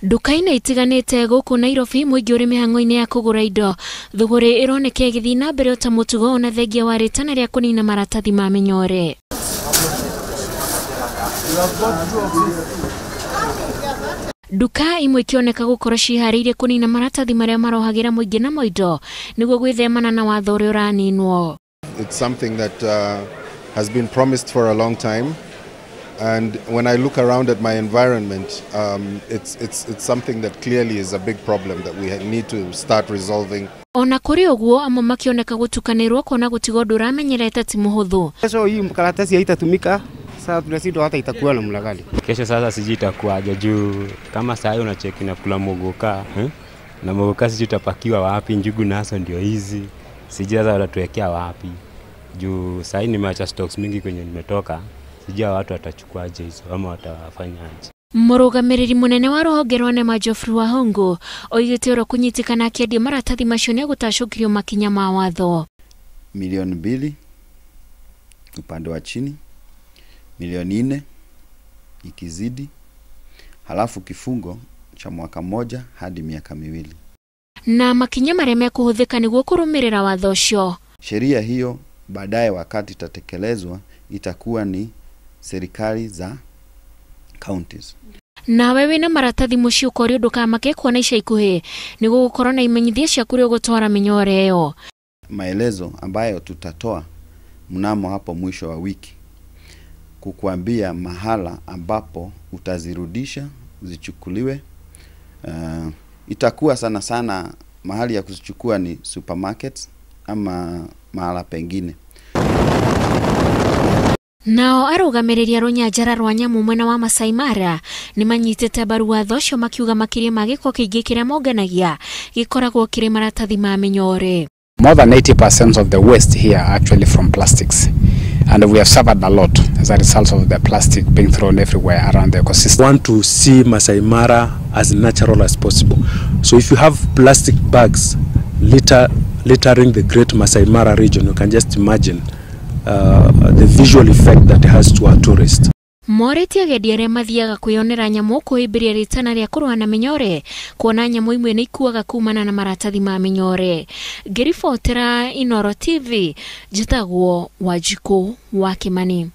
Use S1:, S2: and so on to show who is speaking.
S1: Nduka-inĩ itiganĩte gũkũ Nairobi mũingĩ ũrĩ mĩhang'o-inĩ ya kũgũra indo. Thũgũrĩ ĩroneka ĩgĩthiĩ na mbere ota mũtugo ona thengia wa rĩtana rĩa kũnina maratathi ma mĩnyore. Nduka imwe ikĩoneka gũkorwo ciĩharĩirie kũnina maratathi marĩa marohagĩra mũingĩ namo indo nĩguo gwĩthemana na watho ũrĩa ũraninwo.
S2: It's something that has been promised for a long time, and when I look around at my environment, it's something that clearly is a big problem that we need to start resolving.
S1: Ona kũrĩ ũguo amwe makĩoneka gũtukanĩrwo kuona gũtiga ũndũ ũramenyerete ti mũhũthũ.
S3: Kesho hii mkaratasi haitatumika, sasa tunashindwa hata itakuwa namna gani.
S4: Kesho sasa sijui itakuwaje juu kama saa hii unacheki na kula muguka, na muguka sijui itapakiwa wapi, njugu nazo ndio hizi. Sijui sasa watatuwekea wapi. Juu saa hii nimeacha stocks mingi kwenye nimetoka, sijui watu watachukuaje hizo ama watafanyaje.
S1: Mũrũgamĩrĩri mũnene wa rũhonge rwa NEMA Geoffrey Wahungu oigĩte ũrĩa kũnyitĩkana akĩendia maratathi macio nĩegũtacũkĩrio makinya ma watho.
S5: 2 milioni upande wa chini, 4 milioni ikizidi, halafu kifungo cha mwaka mmoja hadi miaka 2.
S1: Na makinya marĩa mekũhũthĩka nĩguo kũrũmĩrĩra watho ũcio.
S5: Sheria hiyo baadaye wakati itatekelezwa itakuwa ni serikali za counties.
S1: Nawe wĩna maratathi mũciĩ ũkorio ndũkamake kuona ica ikuhĩ nĩ gũgũkorwo na imenyithia cia kũrĩa ũgũtwara mĩnyore ĩyo.
S5: Maelezo ambayo tutatoa mnamo hapo mwisho wa wiki kukuambia mahala ambapo utazirudisha zichukuliwe. Itakuwa sana sana mahali ya kuzichukua ni supermarkets ama mahala pengine.
S1: Nao arũgamĩrĩri a rũnyanjara rwa nyamũ mwena wa Masai Mara nĩ manyitĩte mbaru watho ũcio makiuga makĩria ma gĩko kĩingĩ kĩrĩa monganagia gĩkoragwo kĩrĩ maratathi ma mĩnyore.
S6: More than 80% of the waste here are actually from plastics, and we have suffered a lot as a result of the plastic being thrown everywhere around the ecosystem.
S7: Want to see Masai Mara as natural as possible. So if you have plastic bags littering the great Masai Mara region, you can just imagine the visual effect that it has to our tourists.
S1: Morĩtie agendi arĩa mathiaga kwĩyonera nyamũ kũhĩmbĩria rĩtana rĩa kũrũa na mĩnyore kuona nyamũ imwe nĩ ikuaga kumana na maratathi ma mĩnyore. Ngĩribotera Inooro TV, njĩtagwo Wanjikũ wa Kĩmani.